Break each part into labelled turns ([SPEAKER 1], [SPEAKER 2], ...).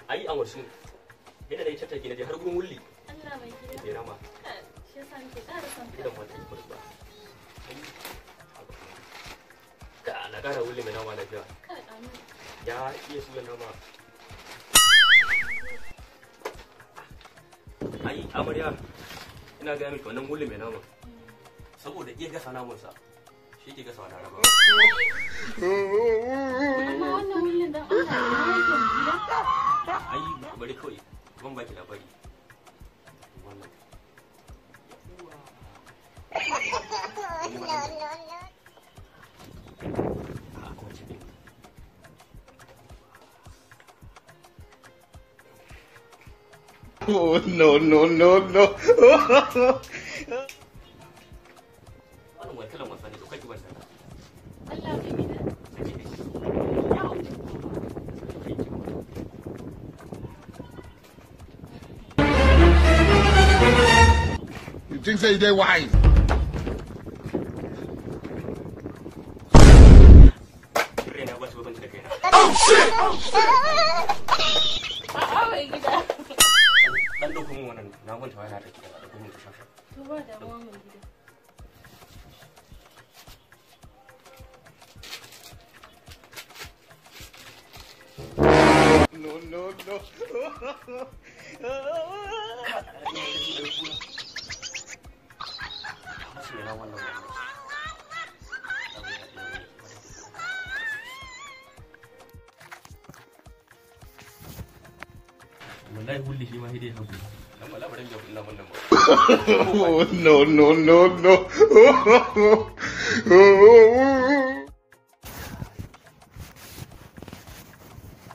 [SPEAKER 1] Ai an warsu. Yana da tattaki na je har gurin wulli.
[SPEAKER 2] Allah mai gida.
[SPEAKER 1] Eh rama.
[SPEAKER 2] Shi yasa nake ƙara son ka.
[SPEAKER 1] Idan wata ikon ba. Ka na ƙara wulli mai nama lafiya.
[SPEAKER 2] Ka amin.
[SPEAKER 1] Ya iya suyan nama. Ai amarya ina ga miki wannan wulli mai nama. Saboda iya gasa namansa. Shi ke gasa wannan raba.
[SPEAKER 2] Amma wannan wullin dan Allah ina yake mai gida?
[SPEAKER 1] Ai bari kawai ban baki labari. Wannan.
[SPEAKER 3] Oh no no no no.
[SPEAKER 1] Wannan wani kalan wasa ne to kai ki ban dana.
[SPEAKER 2] Allah mai gida.
[SPEAKER 3] You think say they wise?
[SPEAKER 1] Raina ba su ban da kaina.
[SPEAKER 2] A'a mai gida.
[SPEAKER 1] Dan dauko min wannan na manta yana da kida dauko min shasha.
[SPEAKER 2] To ba damuwa mai gida.
[SPEAKER 3] No no no.
[SPEAKER 1] Wallahi wulli shi ma sai dai hagu. Dan wala baran biya kuɗin naman nan ba.
[SPEAKER 3] Oh no no no no.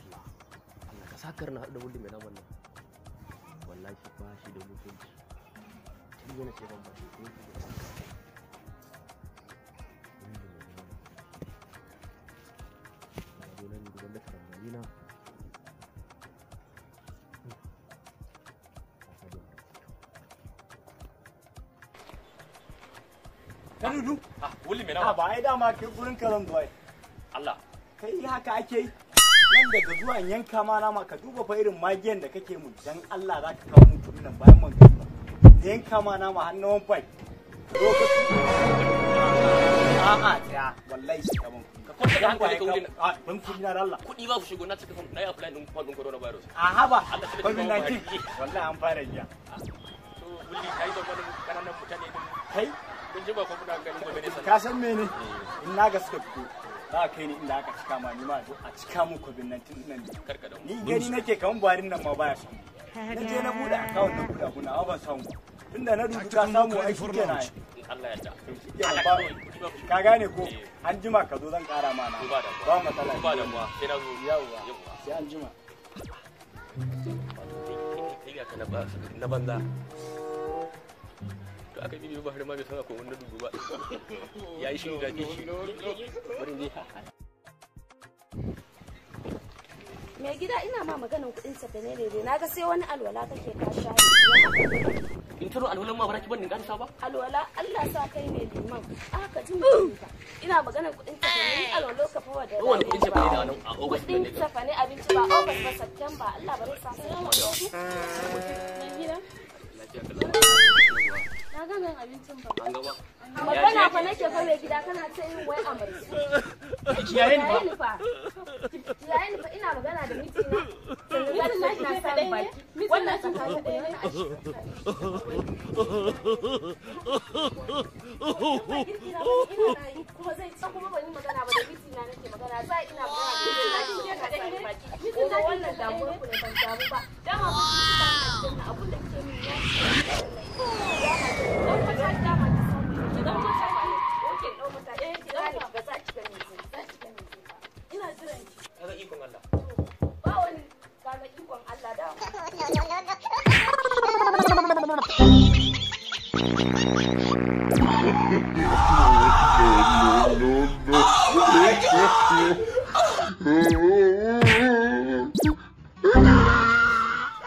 [SPEAKER 1] Allah ka sakar na haɗu da wulli mai naman nan. Wallahi ba shi da mutunci. Tun yana ce ban ba shi ko da saka. Wulli mai naman. Na zo nan gudan da karambani na.
[SPEAKER 4] Ka dudu?
[SPEAKER 1] Ah, wulli mai
[SPEAKER 4] A
[SPEAKER 1] nama.
[SPEAKER 4] ba ai dama kai gurin ka zan zuwa.
[SPEAKER 1] Allah.
[SPEAKER 4] Kai haka ake yi. Nan daga zuwa in yanka ma nama ka duba fa irin magiyan da kake mun dan Allah za ka kawo mun kuɗin nan bayan man gari ba. Da yanka ma nama har na 1.5. Ka zo ka A'a tsaya wallahi shi ka ban kuɗi.
[SPEAKER 1] Ka kwanta da hankali ka wulli.
[SPEAKER 4] A ban kuɗi na da Allah.
[SPEAKER 1] Kuɗi ba ku shigo na cika fam na yi apply ɗin fam ɗin coronavirus.
[SPEAKER 4] A haba
[SPEAKER 1] Allah ta
[SPEAKER 4] COVID-19 wallahi an fara jiya.
[SPEAKER 1] To wulli kai zamanin ƙananan mutane din
[SPEAKER 4] Kai
[SPEAKER 1] kun ji ba ko muna ganin gobe ne sannan.
[SPEAKER 4] ka san mene in na ga suka fito za a kai ni inda aka cika ma ni ma a cika mun COVID-19 ɗin nan ne.
[SPEAKER 1] Karka damu.
[SPEAKER 4] Ni gani nake kaman Buhari nan ma baya samu. Na je na bude account na bude abuna amma ban samu ba. Tunda na dudu ka samu ai shikenan ai.
[SPEAKER 1] In Allah ya yarda.
[SPEAKER 4] Shikenan ba ka gane ko an jima ka zo zan kara ma na.
[SPEAKER 1] Ba damuwa.
[SPEAKER 4] Ba matsala.
[SPEAKER 1] Ba damuwa. Sai na zo.
[SPEAKER 4] Yawwa.
[SPEAKER 1] Yawwa.
[SPEAKER 4] Sai an jima.
[SPEAKER 1] Wato kai ga ka na banza. To aka bibiyo ba har ma bai san akwai wani dubu ba. Ya yi shiru da shi. Bari in je.
[SPEAKER 5] Mai gida ina ma maganin kuɗin sa ne ne na ga sai wani alwala kake ka sha
[SPEAKER 1] In taro alwalan ma ba ki ban din karasa ba.
[SPEAKER 5] Alwala Allah sa kai ne liman. Aka ji mutunta. Ina maganin kuɗin sa ne alwala ka fa da.
[SPEAKER 1] Wani kuɗin sa ne da nan a August
[SPEAKER 5] Kuɗin
[SPEAKER 1] ne.
[SPEAKER 5] sa ne abinci ba August ba September Allah bari sa sai.
[SPEAKER 2] Mai gida.
[SPEAKER 1] Lafiya kalau.
[SPEAKER 2] Na gama yin abincin ba.
[SPEAKER 1] An gama.
[SPEAKER 5] Magana fa nake fa mai gida kana ce yin wai amarsu.
[SPEAKER 4] Kiyaye ni
[SPEAKER 5] Kiyaye ni fa. Kiyaye ni fa ina magana da mijina. Sannan za
[SPEAKER 2] Mijin
[SPEAKER 5] ki
[SPEAKER 2] naki
[SPEAKER 5] ina
[SPEAKER 2] ke
[SPEAKER 5] sa
[SPEAKER 2] kaɗai ne?
[SPEAKER 5] baki.
[SPEAKER 2] Mijin
[SPEAKER 5] Wannan
[SPEAKER 2] naki ke
[SPEAKER 5] tsakanin
[SPEAKER 2] kaɗai ne?
[SPEAKER 5] Ba girki na bane ina na yi kuma zai ci kuma ban yi magana ba da mijina nake magana za ina magana da mijina
[SPEAKER 2] Mijin naki ke kaɗai ne?
[SPEAKER 5] baki.
[SPEAKER 2] Mijin
[SPEAKER 5] Kuma
[SPEAKER 2] naki ke
[SPEAKER 5] wannan
[SPEAKER 2] kaɗai
[SPEAKER 5] damuwar
[SPEAKER 2] ne?
[SPEAKER 5] ku ne ban damu ba. Dama ba ki ta aljanna abun da kike min ya ci. Dan mataki dama ki samu. Ki dan mataki. Oke dau mataki. Ki gane ki ga za ki ga me zai. Za ki ga me zai ba.
[SPEAKER 2] Ina jiran ki.
[SPEAKER 1] Kaga ikon Allah.
[SPEAKER 5] Ba wani kaga ikon Allah da
[SPEAKER 3] No no no.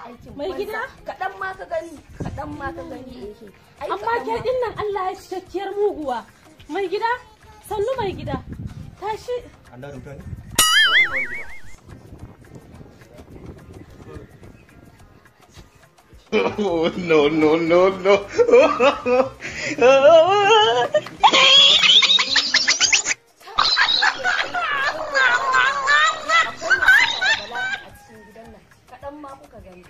[SPEAKER 5] aikin
[SPEAKER 2] Mai
[SPEAKER 5] banza.
[SPEAKER 2] gida?
[SPEAKER 5] Kaɗan ma ka gani, kaɗan ma ka gani ehe. Ai,
[SPEAKER 2] Amma
[SPEAKER 5] kaɗan
[SPEAKER 2] ke
[SPEAKER 5] ma.
[SPEAKER 2] din nan Allah ya cikakkiyar muguwa. Mai gida, sannu mai gida. Tashi
[SPEAKER 4] An da rubuta ne?
[SPEAKER 3] Oh, no, no, no, no.
[SPEAKER 5] Akwai masu bala'i a cikin gidan nan. Kaɗan ma kuka gani.